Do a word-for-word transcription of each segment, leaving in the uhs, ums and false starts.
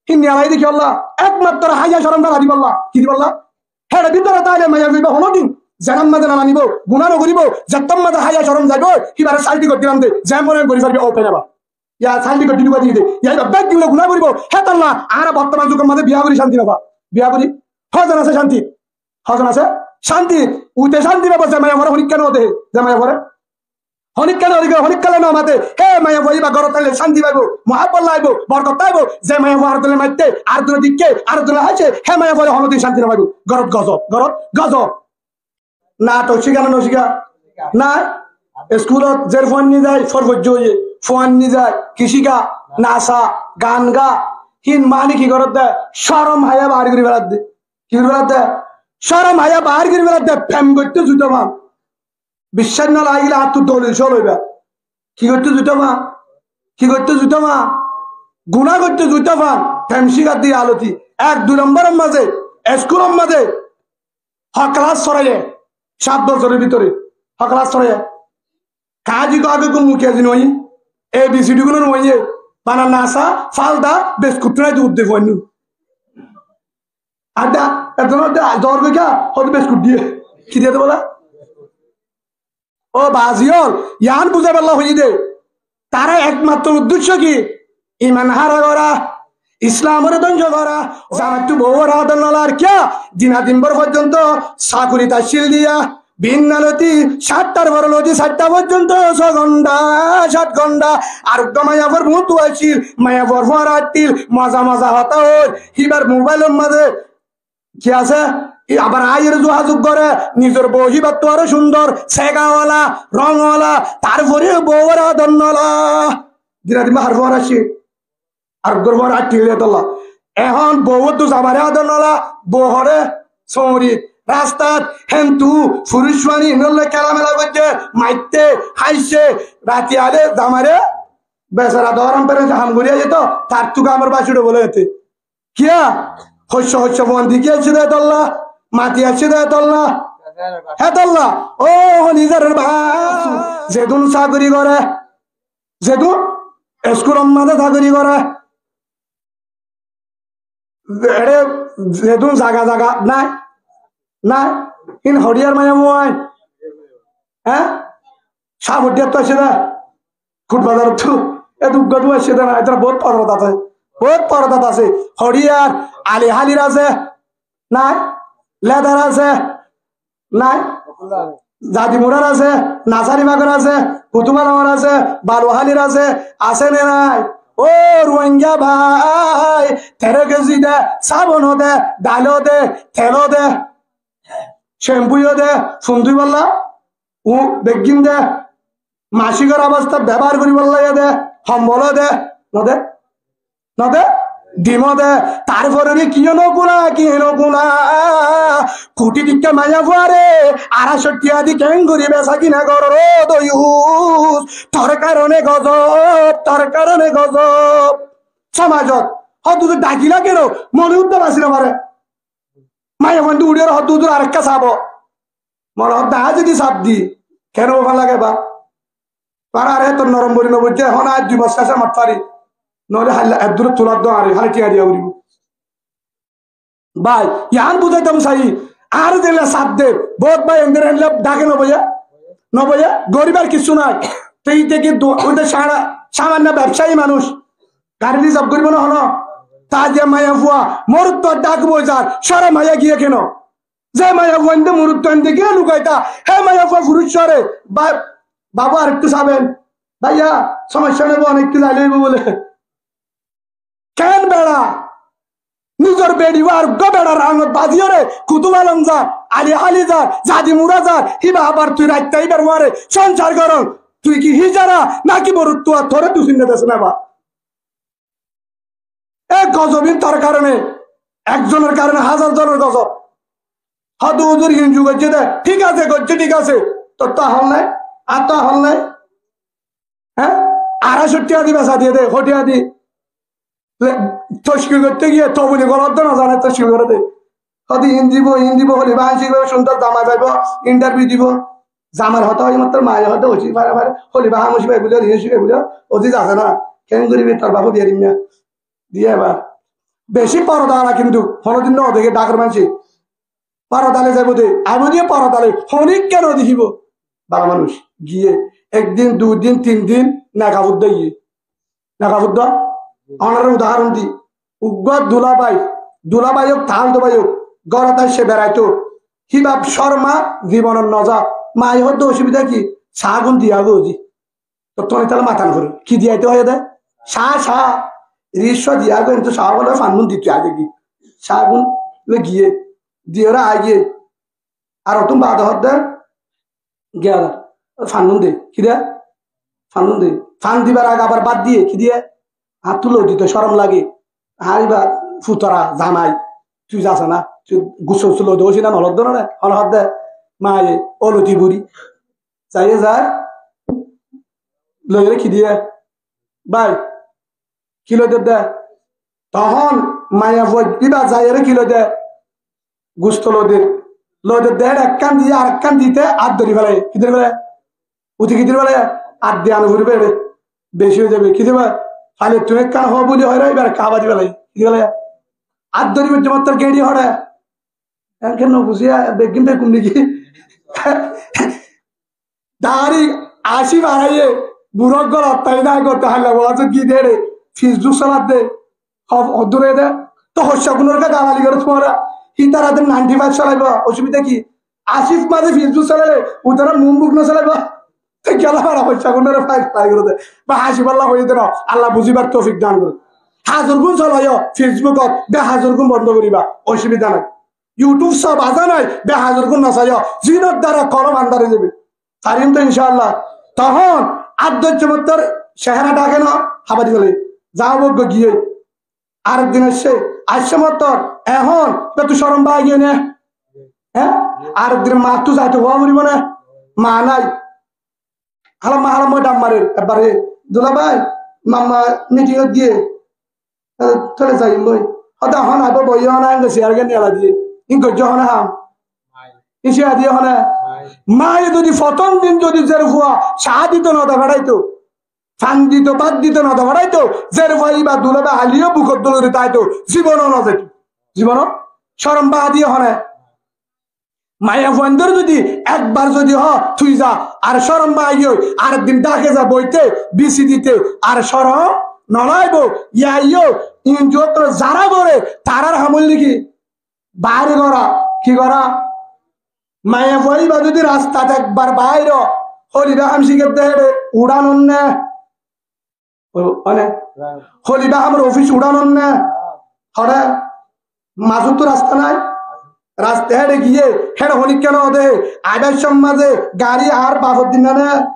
Hín niyalai de kiyólla? Ekmatro háya corom félai dibolla. Ki dibolla? Héçe bútore táile maiyafuwa ibá honódin zenar mazé no namibo, guná no goribo, zettót mazé háya corom zaibo, híbare sáildi gorí dilam de, ze mone gorí faribo, ó faiba. Ya sáildi gorí diba de, ya ibá bek gile guná goribo, hétolla añára bortoman zugor mazé biya gorí cánti no fai. Biya gorí hozon asé cánti? Hozon asé? Cánti, uite cánti faibo, ze maiyafuare honikka no de, ze maiyafuare honikka no de, honikka no mate, hé maiyafuwa ibá górot táile cánti faibo, muhábbot laibo, borkot faibo, ze maiyafuwa ar dole maite, ar dole dikke, ar dole háice, hé maiyafuwa honódin cánti no faibo. Górot gozob, górot gozob. Natok cíka né no cíka? Na? Eskulot zer fuain ni zai, for foijjé óiye, fuain ni zai, ki cíka? Nasa, gan ga. Hín mani ki gorer de? Corom háya baár gorí felar de. Ki gorí felar de? Corom háya baár gorí felar de, fem goitté zuito fan. Biccác no lagile añáttu dolil só loiba. Ki goitté zuito fan? Ki goitté zuito fan? Guná goitté zuito fan. Fem cíkar de aloti. Ek, dui lombor mazé, eskulor mazé. Hó kelas foraiyé, sát bosóror bútore. Hó kelas foraiyé. Kaáji kóa ke gum muki azi no óiye. A B C D gún no óiye. Bana nasa, falda, beskut tunai de udde fuain nú. Adda, ekzon adda, dor goi kiya, hoto beskut diye. Ki diye de bola? Ó bazi ól, yián buzaibolla hoiyí de. Tará ekmatro uddecco ki? Iman hára gora, Islamore dóngco gora. Zamattú bouwor ador no lar kiya? Dina din bor foijjonto sakurit accíl diya. Binnaloti cáttar fore loti sairta foijjonto só gonthá, sát gonthá. Ar uggwá maiyafuar muúntu accíl, maiyafuar fuar attil, moza moza hotá hoór, híbar mobailor mazé ki asé? Í abar aiyóre zuazug goré, nizor bou híbattu aró cúndor, segawala, rongwala, tarfore bouwar ador nola. Dina dima har fuar aiccé, ar uggwar fuar aiccé etolla. Ehón bouwattu zamare ador nola, bou horé, soñri, rastat, héntu, furuc fuain inolla kelamela goijjé, maitté, háiccé, rati aile zamare, besara doram fere ham gorí aiyé to, tarttu gamor báci uçé bóle ete. Kiyá? Hoicco hoicco fuain deki aiccé de etolla, mati aiccé de etolla. Hétolla, ó honi zaror bái, zedún sagori goré, zedún eskulor mazé sagori goré, eçé zedún zaga zaga nái, nái, hín hoçiyar maiyafuain, hé? Safodiyattu aiccé de, Kutbazarottu, e dugga dua asé de na, e tará bout forodat asé, bout forodat asé. Hoçiyar, Alihálir asé, nai? Ledar asé, nai? Zadimurar asé, Nasaribagor asé, Kutubalamar asé, Baluhálir asé, asé ne nai? Ó Ruáingga bái, teró kezi de, sabon ó de, dail ó de, tel ó de, cempu ó de, fundui balla, u beggín de, macíkor abostát bebohár goríbolla de, hombol ó de, no de? No de? Dim ó de, tarfore kiyó no kuna, kiyó no kuna. Kuthi tikka maiyafuare, aráico tiya di keéngori besa kina goror ó doyus. Tor karone gozob, tor karone gozob. Somajot, hoddúr dakila keno, mone udda basi no fare. Maiyafuain uçiyóre hoddúr arekka sabo. Mone hoó de, añí zodi sab di, keén óibo fán lage ba? Fán ar eto norom boli no boijjé, ehón añí dui bostór samot fari. Noóile hálla eddúre tular dó añáre, háli tiañ diya foribo. Bái, yián buzáitam sai, añáre zeilla sab de, bout bái endilla endilla dháke no boiye, no boiye, goribar kissú nai. Te ite ki du-, ite sára, samanno bebsai manúic, gari rizab goribo no hono. Taziya maiyafua, morottuar dhák boi zar, sára maiya giyé keno? Ze maiyafuainde morottuainde giyé lukaita, hé maiyafua furuccúare, ba-, babu arektu saben, báiya, somossa nai, bo onektu zaile óibo bole. Keén beça? Nizor beçi uggwá beçar añgot baziyóre, Kutub Alom za, Ali Hali za, Zadi Mura za, híba abar tui raitta híbar uore sonsar goron, tui ki híjara naki morottua, tore dui sinne des ne ba? E gozobin tor karone, ekzonor karone házar zonor gozob. Hoó de huzur inju goijjé de, thík asé, goijjé thík asé. Tor to ahol nai, añár to ahol nai. Hé? Aráico tiya di besa diyé de, hó tiya di. Le, tockil goitté giyé, tobuli golat de no zane, tockil gore de. Hoó de in dibo, in dibo, holi bahan cíkbo, cúndor zamai faibo, intarviu dibo. Zamar hotá hoile mattor maye hoó de, ozi fare fare, holi bahan cíkbo buli, holi cíkbo buli, ozi zase na. Keén goribi, tor bafo biyarimma. Diye ba. Beci foroda ala kintu, honodin no dehé dhákor maincé. Foroda loi zaibou de, aibou de foroda loi, honikka no dekíbou. Bála manúc giyé, ek din, dui din, tin din, neka fudda giyé. Neka fudda? Onoré udahoron di. Uggwá dulabái, dulabái ók, talto bái ók, górot aiccé beraito. Híba corma, zibonot no za. Maye hoódde, osubida ki? Cá gun diya goi. Tottú óni tala mata no foré. Ki diyaito hoiyé dé? Cá, cá. Ricúa diya goi, kintu cá bole fannun dito aigé ki. Cá gun loi giyé. Diyoré aigé. Ar ottún baade hoódde, giyé ar fannun de. Ki de? Fannun de. Fan dibar age abar bad diye. Ki diye? Añáttu loi dito corom lage. Añár iba futara, zamai. Tui zas na. Tui gusul usul loi de, óici na, no loddo na re. Hon hoódde, maye, oloti buri. Zaiyé zar. Loiyóre ki diye? Bái, ki loi der de? Tohón maiyafua íba zaiyóre ki loi de? Gusto loi der. Loi der de, ekkán diye arekkán dite át dóri félaiye. Ki dóri félaiye? Uti ki dóri félaiye? Át diya no foribó ere. Beci ói zaibo. Ki diba? Failottún ekkán hoó buli hoiyóre íbar ekkán hába di félaiye. Ki di félaiye? Át dóri félaiye, mottor geñçi hoçé. Enkén no buzíya beggín bekum niki? Dari ací baraiye, buró golat tai na gotte halla wazot gi dere, Facebook solat de, ho-, hoddure de, to hossa gunor ka dalali goro tumara, hitara de ninety five solaibo, osubida ki? Ací maze Facebook solaile, utara mumbuk no solaibo, to gela bara hossa gunore fai fai goro de, ba hasi balla hoi de no, Allah buzibar tofik dan goro. Hazur gun solaiyo, Facebook ot, be hazur gun bondo goriba, osubida nai. YouTube só bazá nai, behazur gun no saiyó, zinor dara kolom andar ói zaibo. Farim to incállah. Tohón át dóijje mottor cehera dháke no, hába di félaiye. Za ók goi giyé. Arek din aiccé, aiccé mottor, ehón betu corom bái giyé né? Hé? Arek din mattú zaito huá foribo né? Ma nai. Hálamma hálamma dam marer, ebbare, dulabái, mamma meeting ot giyé, e, tóile zaiyum boi. Hoda hon aibo boi, hon aiyum, siyar gán niyala diyé. In goijjó hone ham? In siya diyé hone? Maye zodi fottóm din zodi zer fua cá dito no de feçaito, fan dito, bát dito no de feçaito, zer fua iba dulabái aliyó bukot dóri taito, zibono no zaito. Zibono? Corom bái diyé hone? Maiyafuaindóre zodi ekbar zodi hoó, tui za, ar corom bái ói, arek din dháke za boite, bisi dite, ar corom no laibo, yaiyo, injuwattor zara gore, tarar ham óilde ki? Baári gora, ki gora? Maiyafua íba zodi rastat ekbar baáiro, holiba ham cíker de héçe uçán ónne. Ó, óne? Holiba hamor ofis uçán ónne? Hore? Mazottu rasta nai? Rasta héçe giyé, héçe honikka no de, aibar sommaze gari ar bafor din nane?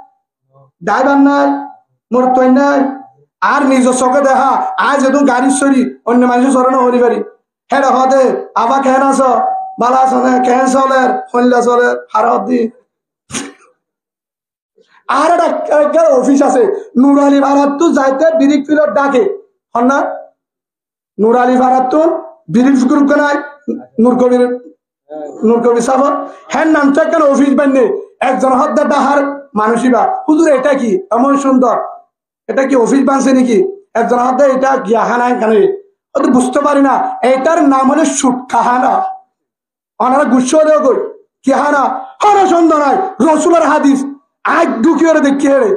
Draibar nai? Morotfuain nai? Ar nizor soke deha, añí zedún garir sori, oinno maincór sori no hori fari. Héçe hoó de, "Aba, keén asó? Bála asó né? Keén soler? Hoilla soler?" Har hoó de. Ar ekta, ekta ofis asé, Nurali Farattú zaite Birikfilot dháke. Hon na? Nurali Farattú Birikfilot nai, Nurkobir, Nurkobir sáfor. Hér nam tó ekkán ofis bainne, ekzon hoó de dháhar manúic íba, "Huzur, eta ki? Emon cúndor. Eta ki ofis bainse niki?" Ekzon hoó de, "Eta giya hána enkán." Hoó de, "Buzto fari na, etar nam óilo cutkáhána." Onora guccá óile goi, ki hána? Hono cúndor nai, Rosulor hádis, añí dhukiyóre dekí héçe.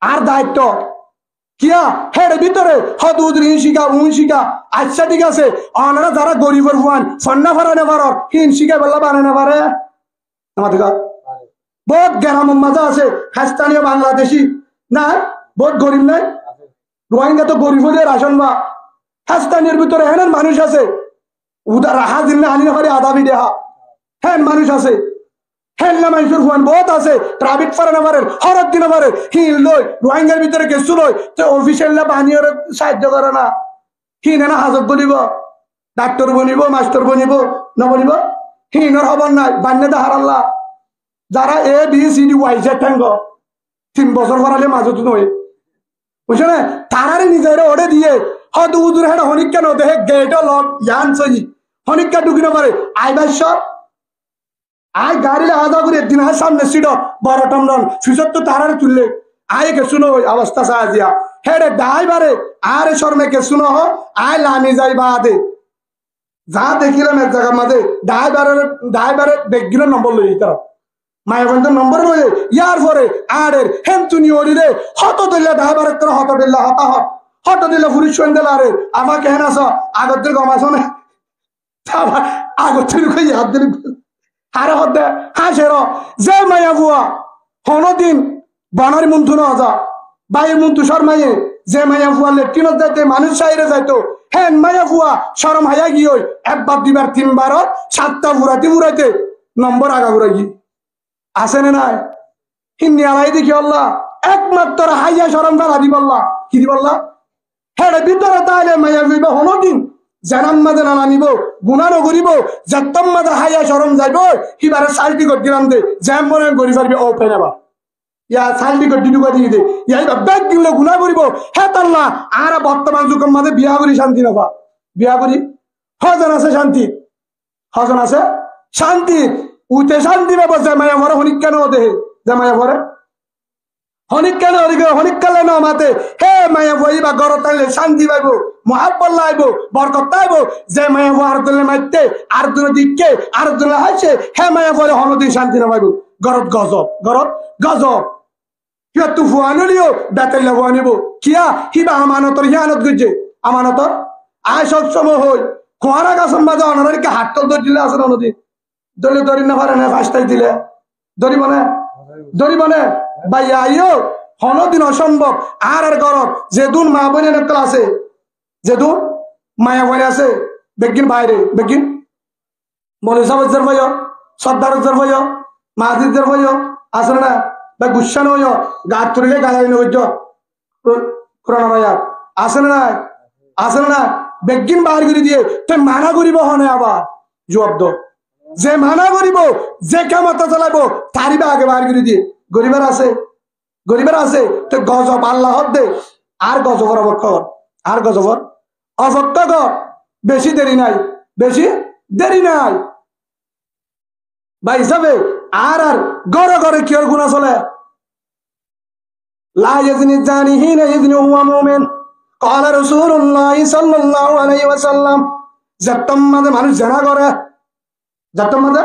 Ar daitto. Kiyá? Héçe bútore hoó de huzur in cíka, un cíka. Accá, thík asé, onora zara gorifor fuain, fonná fora no farer, hín cíkaibálla banai no fare? Amar deka. Bout geramor mazé asé, hastaniyo Bangladeshi. Nai? Bout gorif nai? Ruáingga tó gorif óile racon fa. Hastaniyor bútore héen manúic asé. Uda-, házir no aní no fari, adabi deha. Héen manúic asé. Héen maincór fuain bout asé. Prabit fora no farer, horot di no farer. Hín loi, Ruáinggar bútore kessú loi, te ofis ella baniyóre saájjo gore na. Hín ena hazot bonibo, daktor bonibo, mastor bonibo, no bonibo? Hínor hóbor nai, bainne de haralla. Zara A, B, C, D, Y, Z héngo, tin bosór foraile mazot no ói. Buijjó né? Tarare nizaire order diye, hoó de huzur héçe honikka no dehe, gate o lok, yián sóiyi. Honikka dhuki no fare, aibar cót. Añí garir aza gorí, ek din añár samne sit ot boro tomrom, fisóttu tarare tuille. Añí kessú no ói, obosta saá ziya. Héçe dhaibare añáre córme kessú no hoó, aññí lami zai baade. Za dekílam ek zagar mazé, dhaibare, dhaibare beggúnor nombor loi itará. Maiyafuainor nombor loi, yar fore añárer héntu ni orire, hoto dilla dhaibar ekkoré hoto dilla hotá hoór, hoto dilla furic fuain dilla añárer, "Afá keén asó? Agor dilla gom asó né?" Abar agor dilla koi yar dilla. Hare hoó de, háñcero, ze maiyafua honódin bonor muntu no za, báiyor muntu córmaiye, ze maiyafua letrinot zaite manúic saire zaito, hén maiyafua córom háiya giyói, ekbar, duibar, tinbar, sátta furaite furaite nombor aga furai giyé. Asé né nái? Hínni alai de kiyólla? Ekmatro háiya córom félai dibolla. Ki dibolla? Héçe bútore táile maiyafua ibá honódin zenar mazé no lamibo, guná no goribo, zettót mazé háiya córom zaibo, híbare salti goddílam de, zeén mone gorí faribo, ó fene ba. Ya salti goddí dúka di de, ya ibá beggún loi guná goribo, hétolla añára bottoman zugor mazé biya gorí cánti no fa. Biya gorí hozon asé cánti? Hozon asé? Cánti, uite cánti faibo ze maiyafuare honikka no dehe, ze maiyafuare honikka no dehé, honikka loi no mate, hé maiyafua ibá górot táile cánti faibo, muhábbot laibo, borkot táibo, ze maiyafua ar dóilla maite, ar dóilla dikke, ar dóilla háice, hé maiyafuare honódin cánti no faibo. Górot gozob, górot gozob. Híbattu fuain óileyo betolla fuain óibo. Kiyá? Híba amanotor híyanot goijje. Amanotor. Aññí sob somoi hoi, kuáñra gasór mazé onorar ikká hattól dóri dile asé no nodi? Dóri, dóri no fare né, fañs tais dile. Dóribo né? Dóribo né? Bái, aiyó, honódin osombob. Añárar górot zedún maa boin ókkol asé, zedún maiyafuain asé, beggín baire, beggín Moloi sáb zer faiyo, sordar zer faiyo, mazir zer faiyo, asé né nái? Bái guccá no óiyo, gat turile galai no goijjo. Kuran or ayat. Asé né nái? Asé né nái? Beggín bair gorí diye, te mana goribo hone abar? Juab do. Ze mana goribo, ze kemota solaibo, tar ibá age bair gorí diye. Goribar asé? Goribar asé, te gozob Allah hoó de, ar gozobor ofekka gor, ar gozobor ofekka gor, beci deri nai, beci deri nai. Bái sábe, añárar góre góre kiyór guná sole? لا يزني الزاني حين يزني وهو مؤمن. قال رسول الله صلى الله عليه وسلم. Zettót mazé manúic zena goré, zettót mazé,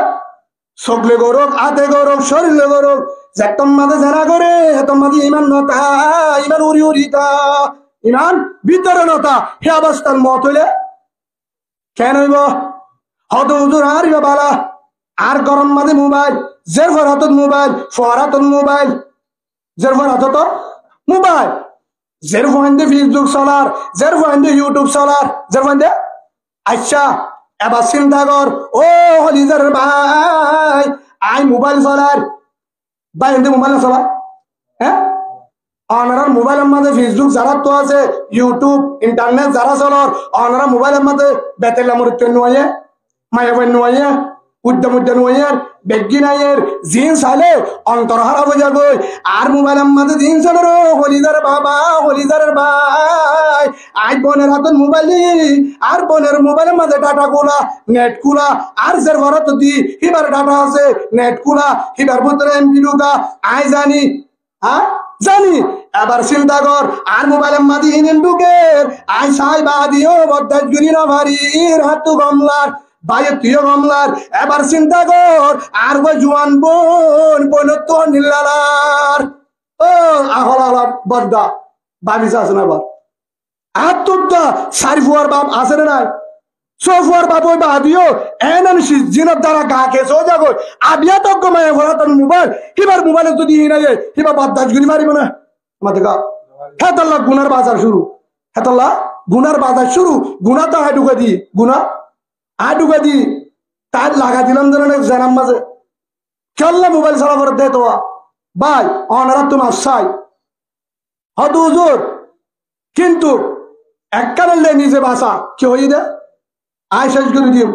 sók loi goré, áte goré, córir loi goré, zettót mazé zena goré, héttót mazé iman no tá, iman uri uri tá, iman bútore no tá, hé obostát moot óile keén óibo? Hoó de huzur, añár ibá bála, añár góror mazé mobail, zer fuar átot mobail, fuar átot mobail, zer fuar átot mobail. Zer fuainde Facebook solar, zer fuainde YouTube solar, zer fuainde. Accá, ebar sinta gor, ó holizar bái, aññí mobail solar. Bái, ende mobail no solar? Hé? Onorar mobailor mazé Facebook zaráttu asé, YouTube, internet zará solor, onorar mobailor mazé betolla murit no aiyé? Maiyafuain no aiyé, uidda muidda no aiyé, beggín aiyé, ziín sailé ontor háraf ói zagói. Añár mobailor mazé ziín solor, ó holizar baba, holizar bái, aññí boner átot mobail, añár boner mobailor mazé data kúla, net kúla, añár zer fuar átot di, híbar data asé, net kúla, híbar bútore M B dhuka, aññí zani. Há? Zani. Ebar sinta gor, añár mobailor mazé iín iín dhuker, aññí sai baade yó bordac gorí no farir, háñttu gom lar, báiyottú yó gom lar. Ebar sinta gor, añár uggwá juan boin, boinottú hondilla lar. Ó, ahol ahol borda, bábi sas na ebar. Añáttu uggwá sair fuar baf asé né nái? Só fuar baf ói baade yó, en en sizzínor dara gaa kes ói zagói. Abiya to uggwá maiyafuar átot mobail, híbar mobailot zodi iín aiyé, híba bordac gorí faribó né? Amar deka. Hétolla gunar bazar cúru. Hétolla gunar bazar cúru. Guná to aññí dhuka di. Guná aññí dhuka di. Tar lagai dilam de né zenar mazé. Kiyólla mobail sala foré de towa? Bái, onoráttu maf sai. Hoó de huzur, kintu ekkán óilde nize basa, ki hoiyé de? Aññí céc gorí diyum.